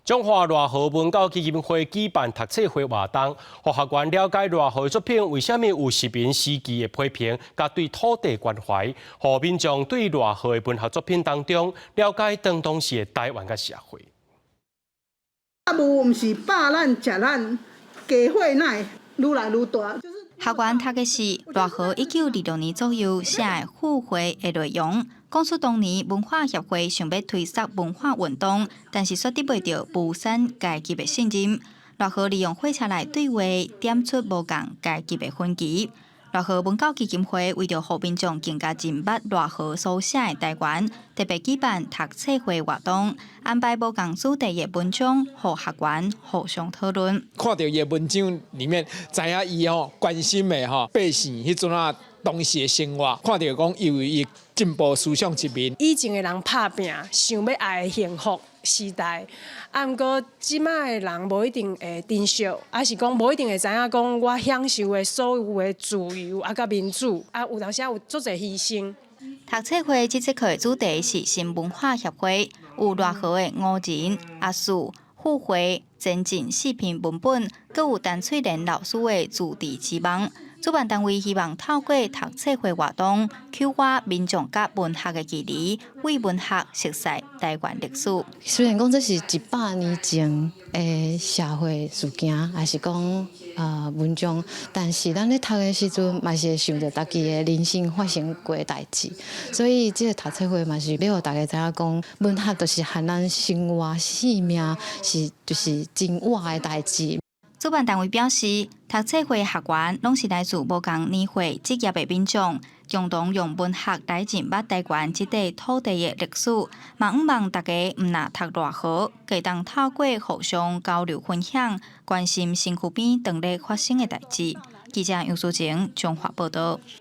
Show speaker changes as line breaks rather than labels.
彰化賴和文教基金會舉辦讀冊會活動，予學員了解賴和的作品為啥物有殖民時期的批評，佮對土地關懷，予民眾對賴和的文學作品當中了解當時的台灣佮社會。
啊，無毋是霸咱食咱，加血奶愈來愈大。
學員讀的是賴和1926年左右寫的《附會》的內容，講述當年文化協會想欲推捒文化運動，但是卻得袂著無產階級的信任。賴和利用火車內對話，點出無仝階級的分歧。賴和文教基金會為著予民眾更加認捌賴和所寫的台灣，特別舉辦讀冊會活動，安排無仝主題的文章，予學員互相討論。
看著伊的文章裡面，知影伊吼關心的吼百姓彼陣仔當時的生活，看著講伊有伊進步思想一面。
以前的人拍拚，想欲愛的幸福時代，啊，毋過這擺的人無一定會珍惜，抑是講無一定會知影講我享受的所有的自由啊，佮民主，啊，有當時有足濟犧牲。
讀冊會這節課的主題是新文化協會，有賴和的五人、阿樹、附會、前進四篇文本，閣有陳翠蓮老師的自治之夢。主辦單位希望透過讀冊會活動，啟發民眾佮文學的距離，為文學熟悉台灣歷史。
雖然講這是100年前的社會事件，抑是講文章，但是咱咧讀的時陣，嘛是會想著家己的人生發生過的代誌。所以這個讀冊會嘛是欲予大家知影講，文學就是和咱生活、生命是就是真活的代誌。
主辦單位表示，讀冊會學員攏是來自無仝年歲、職業的民眾，共同用文學來認捌台灣這塊土地的歷史。嘛向望大家毋若讀賴和，會當透過互相交流分享，關心身軀邊當咧發生的代誌。記者楊淑晴彰化報導。